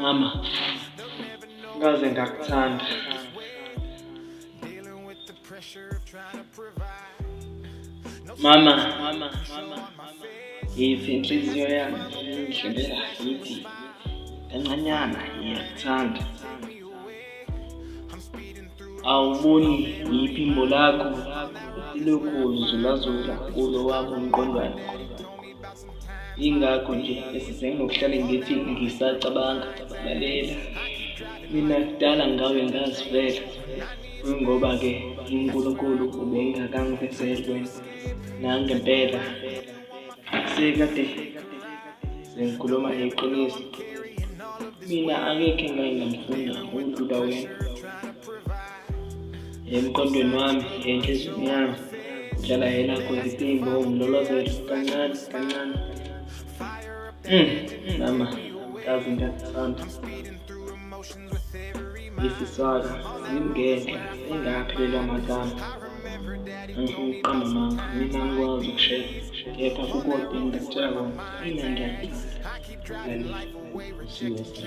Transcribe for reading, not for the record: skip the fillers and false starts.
Mama, ngaze ngakuthanda. Mama, yithi inhliziyo yami indlebela yithi kancanyana ngiyakuthanda. Awuboni iphimbo lakho lilokhu lizulazula kulo wami umqondwana. Yingakho nje esenginokuhlale ngithi ngisacabanga, lalela. Mina kudala ngawe ngazivela, kungoba-ke uNkulunkulu ubengakangivezeli wena. Nangempela sekade sengikhuluma iqiniso, mina akekho engake ngamfunda ukudlula wena. Emqondweni wami, enhliziyweni yami, kuhlala elakho iphimbo umlolozelo kancane kancane. Mama, kazi ngiyakuthanda. Isiswaka simngenhla sengaphelelwa amagama. Angifuni ukuqamba amanga, mina angikwazi ukushela, kepha kukodwa engingakutshela kona, mina ngiyakuthanda. Lalela, usuke.